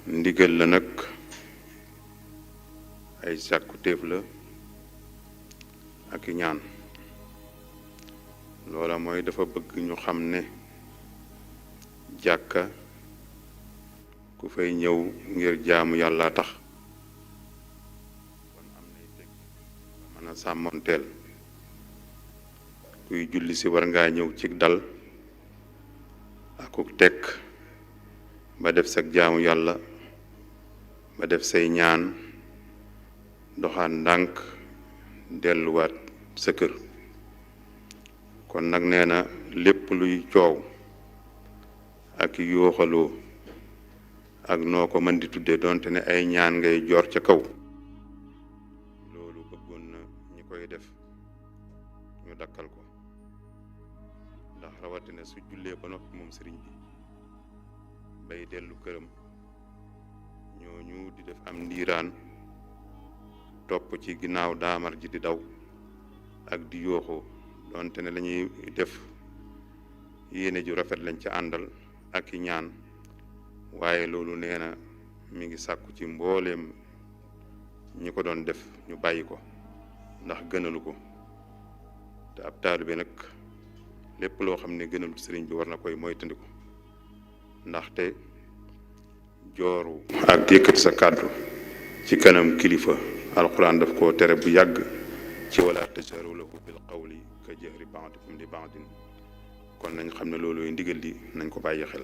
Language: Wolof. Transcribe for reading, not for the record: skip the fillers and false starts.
ndigal la nag ay sàkku téef la ak i ñaan loola mooy dafa bëgg ñu xam ne jàkka ku fay ñëw ngir jaamu yàlla tax kon am nay teg mën a sàmmonteel kuy julli si war ngaa ñëw ci dal akuk tekk ba def sag jaamu yàlla ba def say ñaan doxaan ndànk delluwaat sa kër kon nag nee na lépp luy coow ak yooxaloo ak noo ko mën di tudde donte ne ay ñaan ngay joor ca kaw loolu bëggoon na ñi koy def ñu dakkal ko ndax rawatina su jullee ba noppi moom sëriñ bi bay dellu këram ñooñu di def am ndiiraan topp ci ginnaaw daamar ji di daw ak di yooxoo donte ne lañuy def yéene ju rafet lañ ca àndal ak i ñaan waaye loolu nee na mi ngi sàkku ci mbooleem ñi ko doon def ñu bàyyi ko ndax gënalu ko te ab taalibe nag lépp loo xam ne gënalu sëriñ bi war na koy moytandiku ndaxte jooru ak yëkkati sa kàddu ci kanam kilifa alquran daf koo tere bu yàgg ci wala tajharu lahu bil qawli ka jahri ba'dikum li ba'din kon nañ xam ne loolu ndigal li nañ ko bàyyi xel